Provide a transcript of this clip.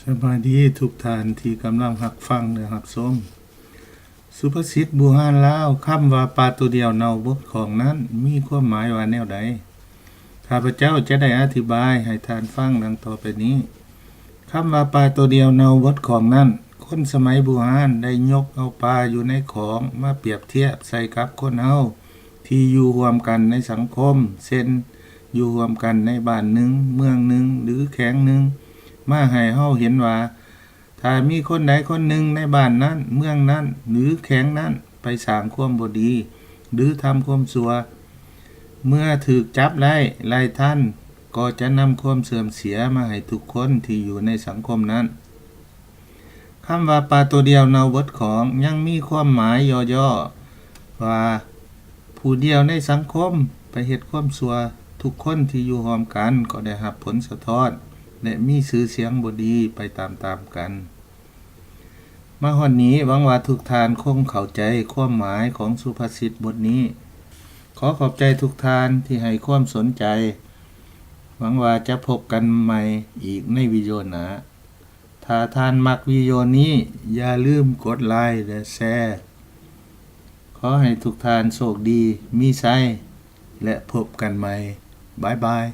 ສະບາຍດີທຸກທ່ານທີ່ກຳລັງຮັບຟັງ ແລະ ຮັບຊົມ. ສຸພາສິດບູຮານລາວ, ຄຳວ່າປາໂຕດຽວເນົ່າບົດຂອງນັ້ນ ມີຄວາມໝາຍວ່າແນວໃດ? ຂ້າພະເຈົ້າຈະໄດ້ອະທິບາຍໃຫ້ທ່ານຟັງດັ່ງຕໍ່ໄປນີ້. ຄຳວ່າປາໂຕດຽວເນົ່າບົດຂອງນັ້ນ, ຄົນສະໄໝບູຮານໄດ້ຍົກເອົາປາຢູ່ໃນຂອງມາປຽບທຽບໃສ່ກັບຄົນເຮົາທີ່ຢູ່ຮ່ວມກັນໃນສັງຄົມ, ເຊັ່ນ ຢູ່ຮ່ວມກັນໃນບ້ານໜຶ່ງ, ເມືອງໜຶ່ງ ຫຼື ແຂວງໜຶ່ງ, ມາໃຫ້ເຮົາເຫັນວ່າ ຖ້າມີຄົນໃດຄົນໜຶ່ງໃນບ້ານນັ້ນ, ເມືອງນັ້ນ ຫຼື ແຂວງນັ້ນ ໄປສ້າງຄວາມບໍ່ດີ ຫຼື ທຳຄວາມຊົ່ວ, ເມື່ອຖືກຈັບໄດ້ໄລ່ທັນ, ກໍຈະນຳຄວາມເສື່ອມເສຍມາໃຫ້ທຸກຄົນທີ່ຢູ່ໃນສັງຄົມນັ້ນ. ຄຳວ່າປາໂຕດຽວເນົ່າບົດຂອງ ຍັງມີຄວາມໝາຍຫຍໍ້ໆວ່າ ຜູ້ດຽວໃນສັງຄົມໄປເຮັດຄວາມຊົ່ວ, ທຸກຄົນທີ່ຢູ່ຮ່ວມກັນກໍໄດ້ຮັບຜົນສະທ້ອນ ແລະ ມີຊື່ສຽງບໍ່ດີໄປຕາມໆກັນ. ມາຮອດນີ້, ຫວັງວ່າທຸກທ່ານຄົງເຂົ້າໃຈຄວາມໝາຍຂອງສຸພາສິດບົດນີ້. ຂໍຂອບໃຈທຸກທ່ານທີ່ໃຫ້ຄວາມສົນໃຈ. ຫວັງວ່າຈະພົບກັນໃໝ່ອີກໃນວິດີໂອໜ້າ. ຖ້າທ່ານມັກວິດີໂອນີ້, ຢ່າລືມກົດໄລ ແລະ ແຊ. ຂໍໃຫ້ທຸກທ່ານໂຊກດີ, ມີໄຊ ແລະ ພົບກັນໃໝ່. ບາຍບາຍ.